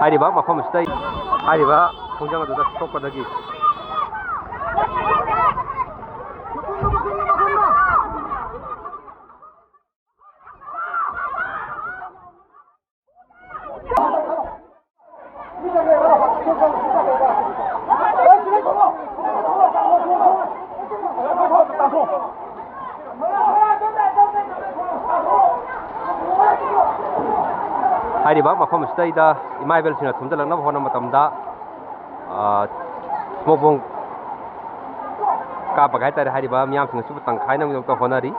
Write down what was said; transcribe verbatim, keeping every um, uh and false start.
ꯍꯥꯏꯔꯤꯕ ꯃꯐꯝ ꯑꯁꯤꯗ ꯍꯥꯏꯔꯤꯕ ꯈꯣꯡꯖꯪ ꯑꯗꯨꯗ ꯁꯣꯛꯄꯗꯒꯤ ꯍꯥꯏꯔꯤꯕ ꯃꯐꯝ ꯑꯁꯤꯗꯩꯗ ꯏꯃꯥ ꯏꯕꯦꯜꯁꯤꯡꯅ ꯊꯨꯝꯖꯤꯜꯂꯛꯅꯕ ꯍꯣꯠꯅꯕ ꯃꯇꯝꯗ, ꯑ, smoke bomb ꯀꯥꯞꯄꯒ ꯍꯥꯏꯇꯥꯔꯦ, ꯍꯥꯏꯔꯤꯕ ꯃꯤꯌꯥꯝꯁꯤꯡ ꯑꯁꯤꯕꯨ ꯇꯪꯈꯥꯏꯅꯕꯒꯤꯗꯃꯛꯇ ꯍꯣꯠꯅꯔꯤ꯫